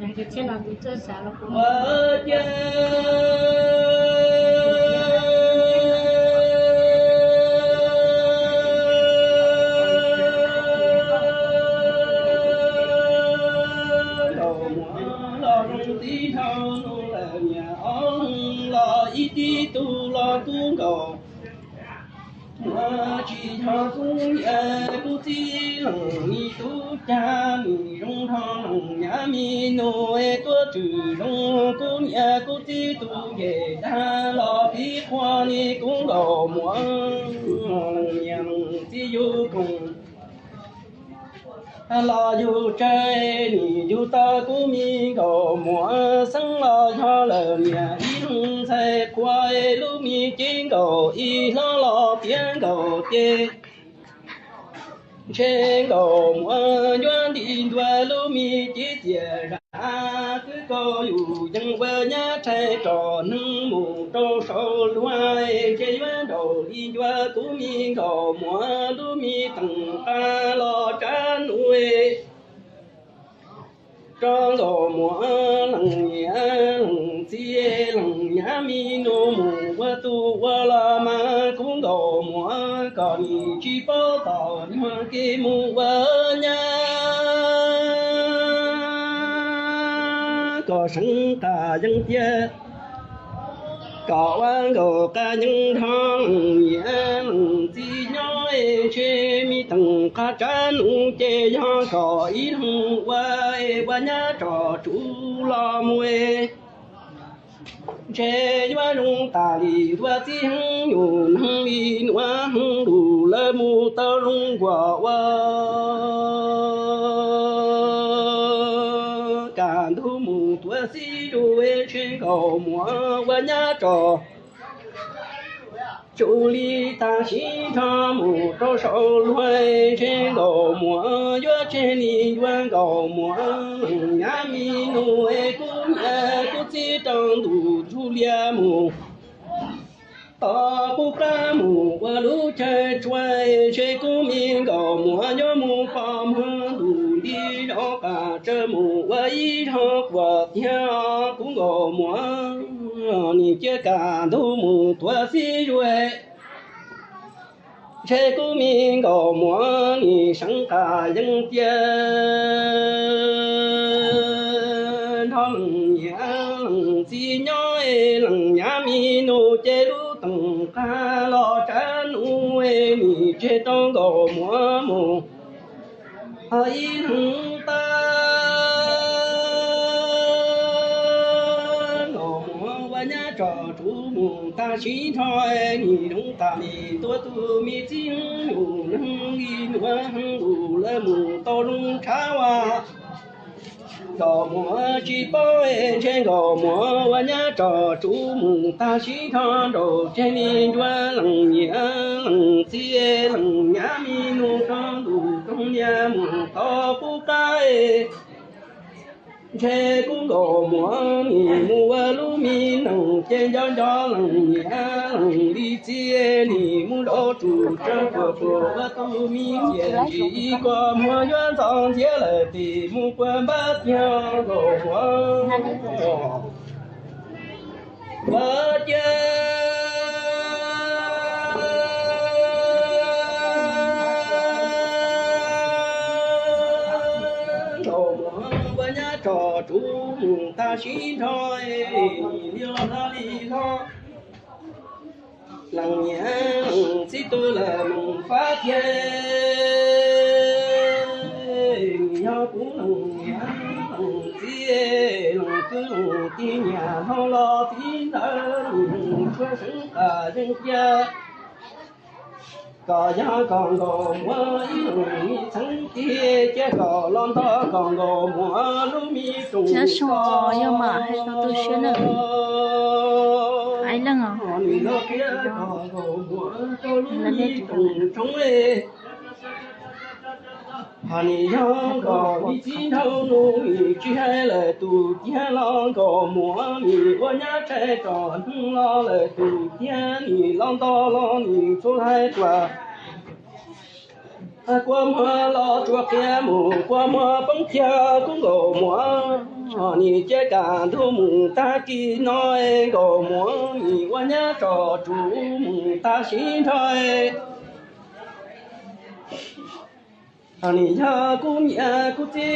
Ua cas Nkauj Muam los zoo tib dhau no lawm niam, ob leeg los ib tib tug los kub nkaus. Muam tsis yog kub niam kub txiv leej, nim tub cag nim zoo nrho leej, nyav me nus tuab twm zoo, kub niam kub txiv tus ncej dag los pib qhua, nim kub Nkauj Muam leej niam leej txiv yug koom los yug tsawg, nim yug tau kub me Nkauj Muam, xeeb los yog lawm niam ib leeg ntxhais qhua, lub me cev nkaus ib hlob los piav nkaus ces ntshe Nkauj Muam yuav nti ntua lub me cev tiam zaj. Twb koj yus yeej ua nyab rhais tsom neeg mus rau saum luag, ntshe yuav nraum li ncua kub me Nkauj Muam, lub me teem qab los tsav nuj rau Nkauj Muam leej niam leej txiv leej nyav me nus mus ua tus ua los mas, kub Nkauj Muam koj nim tsis paub tom nyuag kev mus ua nyab, koj seev qas yeej tiag. Koj ua nkaus qas yeej nrho leej niam leej txiv nyob, ntshe me teem qab tsav nuj ces yog koj ib leeg ua, ua nyab tsom tsuv los mus, ntshe yuav zoo tas li ntua txij heev, yus neeg li nuav heev lug lawm mus tau zoo nkuas ua kaj ntug mus tuav xib zug, ntshe Nkauj Muam ua nyab tsom tsuv li tag sib nrho mus rau saum luag, ntshe Nkauj Muam yuav tseg li ncua Nkauj Muam leej nyav me nus, kub niam kub txiv rau ntuj ntsuj liab mus tom qub qab mus ua lub chaw tsuas, ntshe kub me Nkauj Muam yuav mus pom muag ntuj nti zov qas tsawv mus ua ib zog quas tiag, kub Nkauj Muam nim cia kaj ntug mus tuav xib zug, ntshe kub me Nkauj Muam nim seev qas yeej tiag. Nrog leej niam leej txiv nyob, leej nyav me nus ces lub teem qab los tsav nuj, nim tseg tau Nkauj Muam mus ho ib leeg tag. Nkauj Muam ua nyab tsom tsuv mus tag sib nrho, nim zoo tas li ntua tus me txiv, yus neeg li nuav heev lug lawm mus tau zoo tshav ua. Nkauj Muam tsis paub, ntshe Nkauj Muam ua nyab tsom tsuv mus tag sib nrho, nraum tseg li ncua leej niam leej txiv, leej nyav me nus rau ntuj roog liab mus tom qub qab. Ntshe kub Nkauj Muam nim mus ua lub me neej ces nco nco leej niam leej li txiv, nim mus zov tsum tsawv puas puas ua tus me txiv, ntsis ib kua muag yuav ntxov ntxiab lawm tim mus puag npab tiag Nkauj Muam. Ua cas Nkauj Muam ua nyab tsom tsuv mus tag sib nrho, li los hlo li hlo. Leej niam leej txiv tu lawm mus fab tiag, yog kuv leej niam leej txiv, leej kwv leej tij nyiam hau los txiv ntawd, tshuav seev qas yeej cia. Koj yog koj Nkauj Muam ib leeg me txheeb tig, cia koj los ntog koj Nkauj Muam lub me rooj. Nyob zoo, yog mam hais rau tu siab na. Ib leeg os. Nws los qhia koj Nkauj Muam rau lub me rooj tshoob. Hos nim yog koj me txiv nraug nus, tsis hais lawm tus tiag los Nkauj Muam, nim ua nyab rhais tsom neeg los lawm tus tiag, nim los nto los nim txhua hais tuaj. Kua muag los tsuas qia mus, kua muag poob kiag kuv Nkaus Muam. Nim cia kaj ntug mus tag kis no, Nkaus Muam nim ua nyab tso tsum mus tag sim nrho. Nim yog kuv niam kuv txiv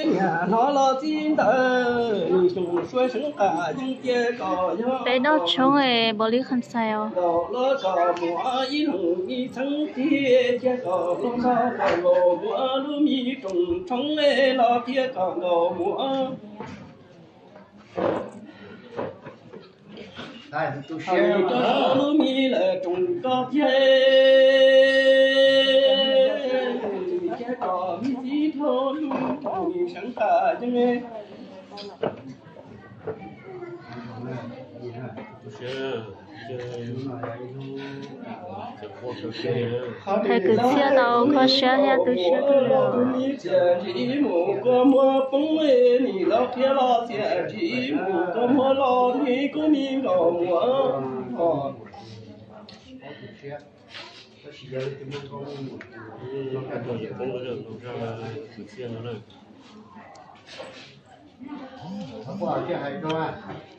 niam hnov los txij ntawd, nim xyoo suav seev qas yeej tias kom yog peb noj tshoob es npaum li qhov ntxhais os. Nkaus los kom muam ib leeg ib txheeb tiag, tiag kom los nrog kom Nkaus Muam lub me rooj tshoob los tiag kom Nkaus Muam. Lub me lawm rooj ko tiag, tiag kom me txiv dhau lub seev qas yeej. Hais kwv txhiaj tau kho siab thiab tu siab kawg li. Ntsis mus kua muag poob, nim los qhia los txias, ntsis mus kua muag los nim kuv me Nkaus Muam.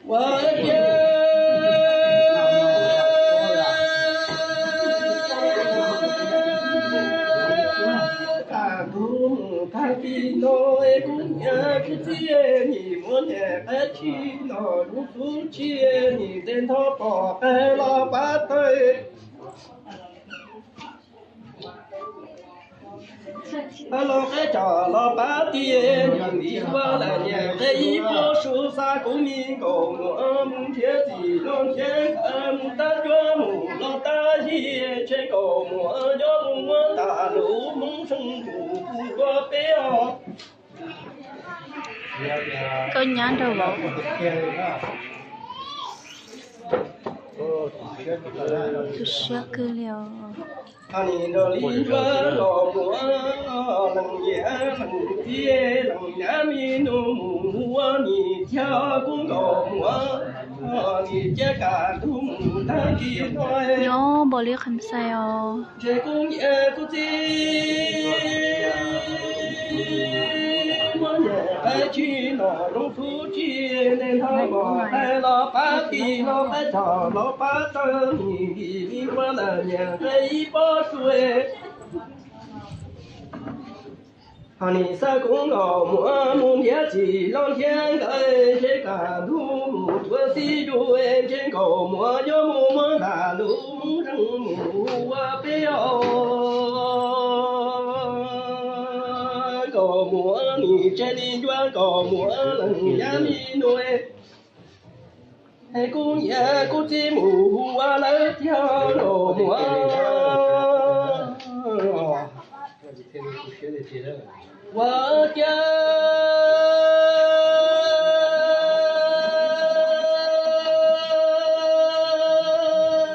Ua tiag kaj ntug mus tag kis no, kuv niam kuv txiv nim muab niam qab tsi no lub tub tsi, nim tej nthov pom qab los pab tawg. Los qab cos los pab tiag, nim ua lawm niam qab ib pob su xa kuv me Nkaus Muam mus nrhiav txim los nrhiav nkawd mus tab cuab mus los tab yig, ntshe Nkaus Muam yuav mus muab tas lub hmoob seej mus ua peb os. Koj nyab nrog vauv. Tu siab kawg li os. Nim nrog li ncuab Nkaus Muam, leej niam leej txiv leej nyab me nus mus ua nim thiab kuv Nkaus Muam, nim cia kaj ntug mus tag kis no. Nyob npaum li qhov ntxhais os. Ntshe kuv niam kuv txiv muab niam qab tsi no lub tub tsi, nej nthov pom qab los pab tig los qab cos los pab tawg, nim nim ua lawm niam qab ib pob su. Ho nim xa kuv Nkaus Muam mus nrhiav txim los nrhiav nkawd, ntshe kaj ntug mus tuav xib yuj, ntshe Nkaus Muam yuav mus muab nram lub hmoob seej mus ua peb os. Nkaus Muam nim tseg li ncuab Nkaus Muam leej nyab me nus. Es kuv niam kuv txiv mus hu ua lawv tiag Nkaus Muam. Ua tiag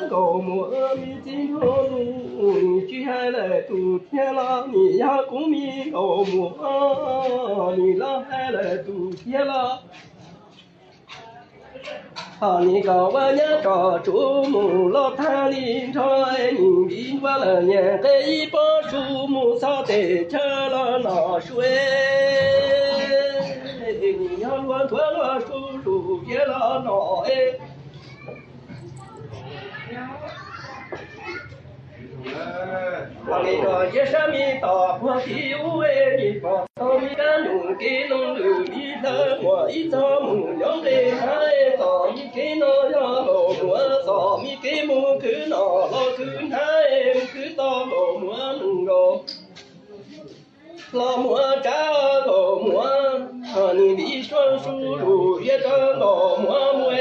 Nkaus Muam me txiv nraug lus, nim tsis hais lawm tus tiag los nim yog kuv me Nkaus Muam, nim los hais lawm tus tiag los. Ho nim kom ua nyab tso tsum mus los tag li nrho, nim vim ua lawm niam qab ib pob su mus txog tes chaw los nom su, nim yog luag nthuav luag su lus tiag los nom. Nim no cia sab me tom puag tim ub, nim pom tau me kab num kev loo lwm li hlawv muam ib txog mus nyob nqe hnav, txom me kev no yog Nkaus Muam, txom me kev mus khwv nom los khwv hnav, mus khwv tau Nkaus Muam nus nkaus. Los muab tsav Nkaus Muam, nws vim suab su lus ziab rau Nkaus Muam mus.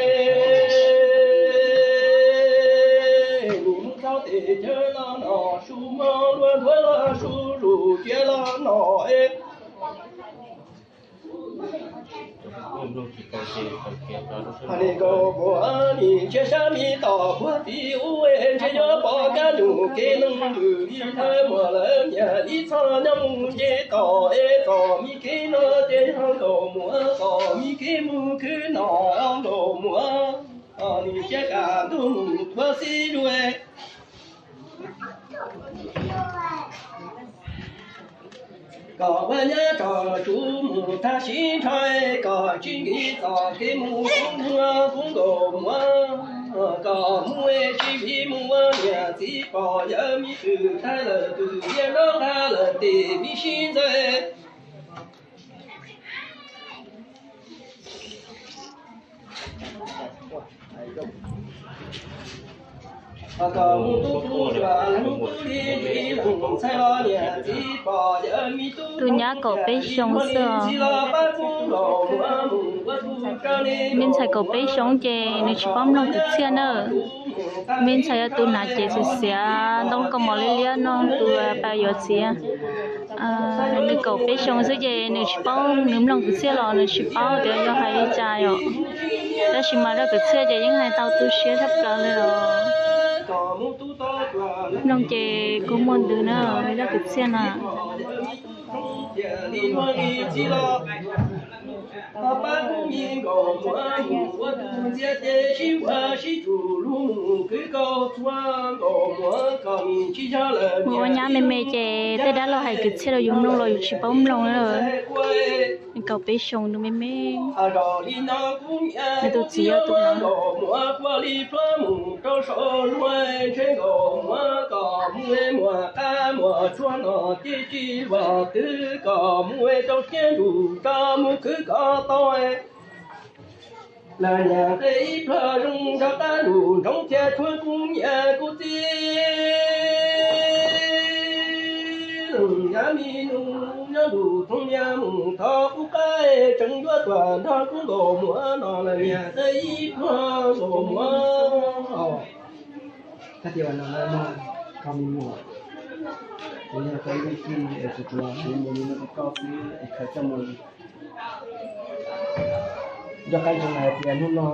Nws mus txog tes chaw los nom su mog, luag nthuav los su lus tiag los nom es. Nkaus Muam nim ntsia sab me tom puag tim ub, ntshe yuav pom kab num kev loo lwm li hlawv muam lawv niam ib txog nyob mus nce tom es, txom me kev no ces yog Nkaus Muam, txom me kev mus khwv nom Nkaus Muam. Nws siab kam ntuj mus tuav xib duj. Kom ua nyab tso tsuv mus tag sib nrho, kom tsis nkiv txoj kev mus kub muag kub nkaus muag, kom mus tsis nkiv mus ua niam txiv pog yawg me tub thaij lawm tus liaj nrob nqa lawm tes me sib ntxawg. Tus nyab kaum peb xyoo xwb os. Me ntxhais kaum peb xyoo ces nws tsis paub mloog kwv txhiaj na. Me ntxhais yog tus hnav cev xiav xiav ntoo kaus mom liab liab no tus pas yuav txiv. Nws kaum peb xyoo xwb ces nws tsis paub, nws mloog kwv txhiaj los nws tsis paub tias yog hais li cas yom. Tab sis mas zaj kwv txhiaj ces yeej hais tau tu siab tshaj plaws li os. Mloog ces kua muag ntws na, zaj kwv txhiaj na. Mus ua nyab me me ces tej dab laug hais kwv txhiaj rau yus mloog los yus tsis paub mloog na. Kaum peb xyoo nws me me. Nws tus txiv yog tus no. Lawv nyiam tej ib pluag zoo nrog qab lus ntsoov thiab tshuav kuv niam kuv txiv. Lawv nyiam me nus nyob ntuj thoob niam mus thov kuv qab tseem yuav tuaj nrog kuv nkaus muag no lawv nyiam tej ib pluag nkaus muag. Koj tias no, koj me muam, kuv yog koj ib tug tij es kuv tsuas siv mus li no rau koj xwb es khaws coj mus. Nco qab ntsoov hais tias hnub no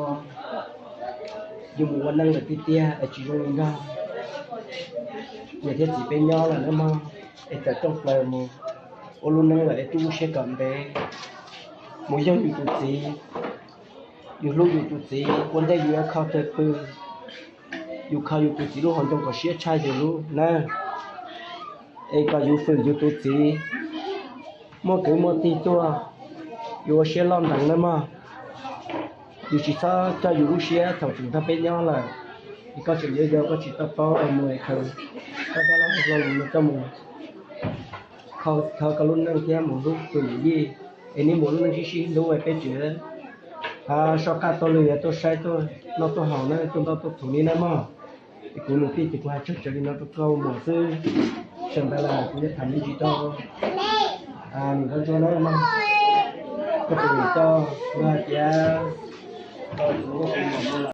yus mus ua neej lawm tiag tiag es tsis zoo li nkag. Niam thiab txiv peb nyob lawm nawb mog, es tawm rooj plaws mus ua lub neej lawm es tub lub siab kom ntev, mus yoog yus tus txiv. Yus hlub yus tus txiv, ua ntej yus yuav kho tawg pw, yus kho yus tus txiv lub hauv ncoo kom siab tshaj yus lub na. Es kom yus fwm yus tus txiv, muaj kwv muaj tij tuaj, yus ua siab loj ntev nawb mog. Yus tsis txhob coj yus lub siab thaum tseem nrog peb nyob lawm, es koj tseem yuav yau koj tsis tau paub mus es khaws koj dab laug hlo lus no coj mus kho koj lub neej thiab mus hlub tus yij, es nej mus lub neej sib sib hlub es peb tseem soj qab taug lw yuav tuaj saib tuaj noj tuaj haus na, tuaj ntau tuaj thuv li na mog. Es kuv nus tij ces kuv hais tsawg tsawg li no rau koj muam xwb, tseem ntawd lawm kuv yuav tham me ntsis rau nws nrog ntsuag na mog. Koj puas nyiam koj, nws hais tias koj tsis muaj kuv muam mus lawm.